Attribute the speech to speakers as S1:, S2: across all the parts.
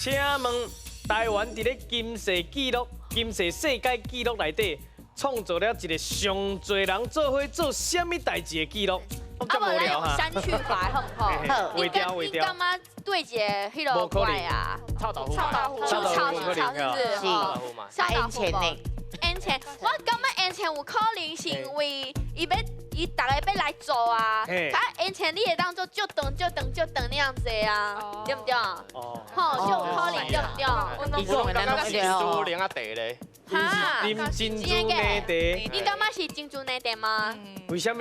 S1: 請問台灣佇咧金氏紀錄、金氏世界紀錄內底，創造了一个上濟人做伙做啥物代誌的紀錄？
S2: 啊，無咱用刪去法好毋好？
S1: 好。
S2: 你感你感覺對一个彼个怪啊？
S3: 臭豆腐。
S2: 臭豆腐，臭臭是不是？
S4: 是。臭豆腐呢？
S2: 淹錢，我感覺淹錢有可能是因為伊欲伊逐个欲來做啊，啊淹錢你會當做足長足長足長那樣子的啊，對毋對？哦，吼，就有可能對毋對？
S4: 伊講的咱攏
S3: 珍珠奶茶咧。
S2: 哈？
S1: 啉珍珠奶茶。
S2: 你感覺是珍珠奶茶嗎？
S1: 為啥物？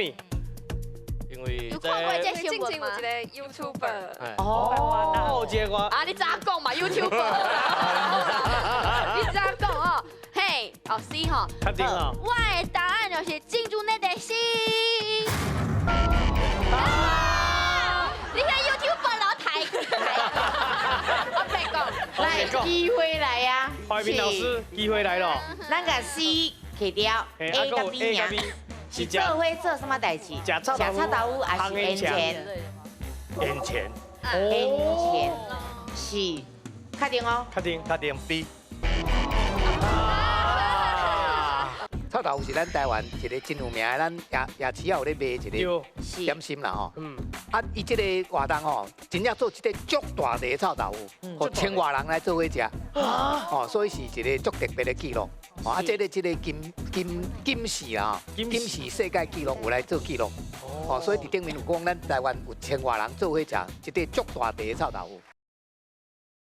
S3: 因為
S2: 有看過這新聞嗎？
S5: 有一個 YouTuber。
S1: 哦，這個
S2: 啊，你知影講嘛？YouTuber。你知影講哦？嘿，哦是吼。
S1: 確定哦。
S2: 我的答案就是珍珠奶茶 C。啊！你睇 YouTuber 老抬抬。我別講。
S4: 來，機會來啊！
S1: 懷民老師，機會來了。
S4: 咱共 C 去掉，A 佮 B 爾。是做伙做啥物代誌？
S1: 食臭
S4: 豆腐還是淹錢？
S6: 淹錢。
S4: 淹錢是確定哦。
S1: 確定，
S6: 確定 B。
S7: 臭豆腐是咱台灣一个真有名的，咱夜夜市仔有咧賣一個點心啦吼。啊，伊這個活動吼，真正做一个足大塊的臭豆腐，予千外人來做伙食。哦，所以是一个足特別的記錄。啊，這個金金金氏啊，金氏世界紀錄有來做記錄。哦，所以佇頂面有講，咱台灣有千外人做伙食這塊足大塊的臭豆腐。